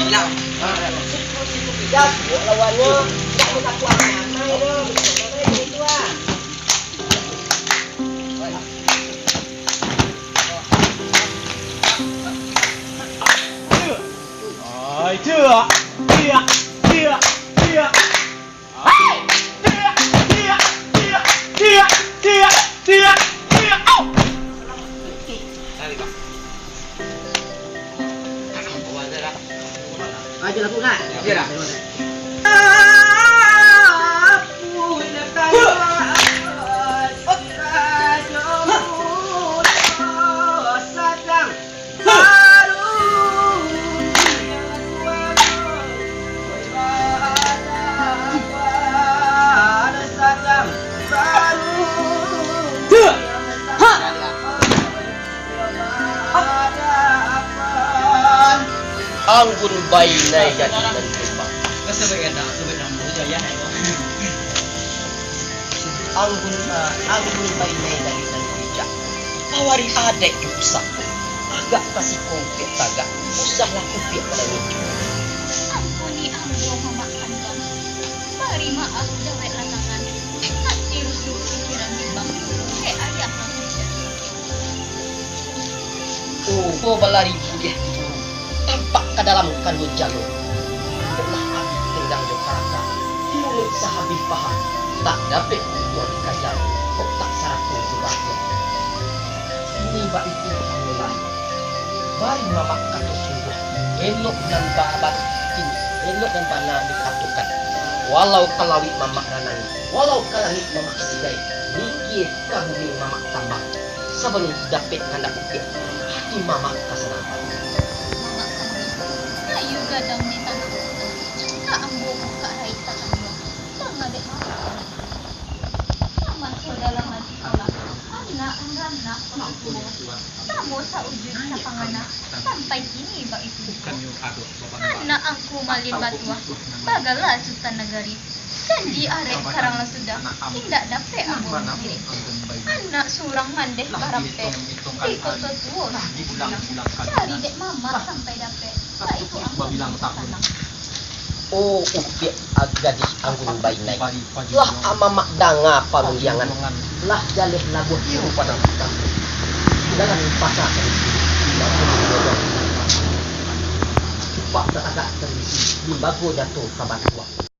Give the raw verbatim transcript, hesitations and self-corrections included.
Hilang. Siku-siku pidas, buat lawannya, tidak minta kuat. Main, main, main, main, itu, ah. Ai, tiak, tiak, tiak, tiak. Ai, tiak, tiak, tiak, tiak, tiak, tiak, tiak. Au! Aja lah, Kak. Aja lah. Anggun Bainai jadi nan tumbang. Anggun, ah, Anggun Bainai jadi nan bijak. Pawari adaik jo pusako. Agak tasiko upiak tagak, usahlah upiak manangih. Ampuni ambo mamak kandang. Bari maaf dawek lah tangan. Ati rusuh pikiran bimbang. Dek ayah lah hujan. Oh, ko balari buliah di buru. Tampak ka dalam kandua jalo. Lah abih tendang jo karaka. Mulek sahabih paha. Tak dapek dibuang kaja. Kok tak sarato jo bahagia. Kini baitu ambo lai. Bari mamak kato sungguah, elok nan ba-, batin, elok nan bana dikatokan. Walau ka lauik mamak ranangi, walau ka langik mamak sigai, mikia ka bumi mamak tambang. Sabalun dapek kandak upiak, hati mamak ka sanang. Mamak kami, kayu gadang di tanah, ka ambo mukak raik tatangga, tangadek mamak kami. Mamaso dalam ati ko lah, anak nan ranak pangasuo. Samo saujuik sapangana, sampai kini baitu juo. Anak angku Malin Batuah, bagala Sutan Nagari. Janji arek karang lah sudah, indak dapek ambo mangkirik. Anak surang mandeh barampek, iko totuo lah dibilang. Cari dek mamak sampai dapek, baitu ambo mangko ka sanang. Oh, upiak gadih Anggun Bainai. Lah mamak danga parundiangan. Lah jaleh labuah biru padang hitam. Dalam pasa tadi, limbago jatuah ka batuak.